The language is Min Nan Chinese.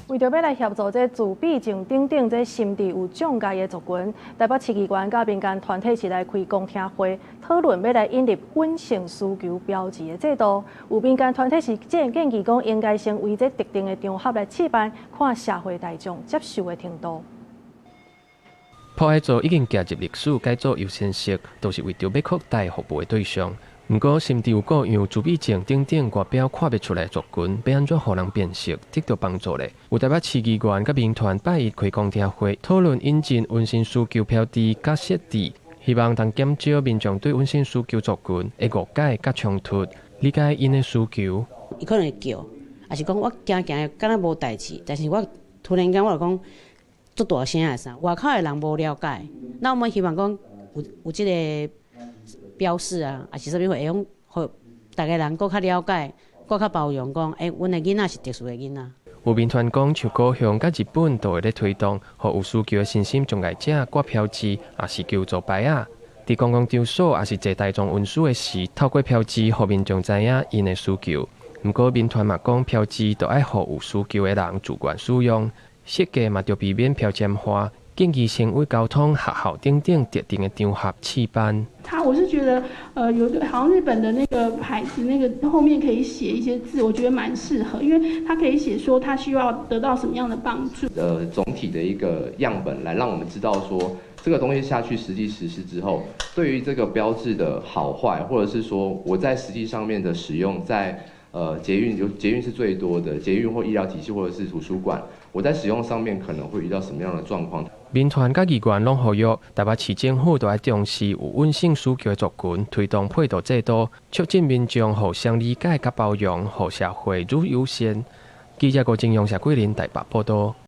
為著欲來協助這自閉症等等這心智有障礙的族群，台北市議員佮民間團體是來開公聽會，討論欲來引入隱性需求標誌的制度。有民間團體是建議講，應該先為這特定的場合來試辦，看社會大眾接受的程度。破海做已經行入歷史，改做優先色，都是為著欲擴大服務的對象。毋過，心智有過樣、自閉症等等外表看袂出來族群，欲按怎予人辨識，得著幫助咧？有台北市議員佮民團拜一開公聽會，討論引進隱性需求標誌佮設置，希望通減少民眾對隱性需求族群的誤解佮衝突，理解𪜶的需求。伊可能會叫，抑是講我行行敢若無代誌，但是我突然間我就講足大聲的啥，外口的人無了解，那我們希望講有這个標示啊，抑是啥物會用，予逐个人閣較了解，閣較包容，講，欸，阮的囡仔是特殊的囡仔。有民團講，像高雄佮日本都會咧推動，予有需求的身心障礙者掛標誌，抑是求助牌仔。佇公共場所，抑是坐大眾運輸的時，透過標誌，予民眾知影𪜶的需求。毋過民團嘛講，標誌著愛予有需求的人自願使用，設計嘛著避免標籤化。建議先為交通、學校等等特定的場合試辦。他我是覺得，有個好像日本的那個牌子，那個後面可以寫一些字，我覺得蠻適合，因為他可以寫說他需要得到什麼樣的幫助。總體的一個樣本，來讓我們知道說，這個東西下去實際實施之後，對於這個標誌的好壞，或者是說我在實際上面的使用，在捷運有捷運是最多的，捷運或醫療體系或者是圖書館，我在使用上面可能會遇到什麼樣的狀況？民團佮議員攏呼籲，台北市政府著愛重視有隱性需求的族群，推動配套制度，促進民眾互相理解佮包容，予社會愈友善。記者郭靖陽、謝桂林台北報道。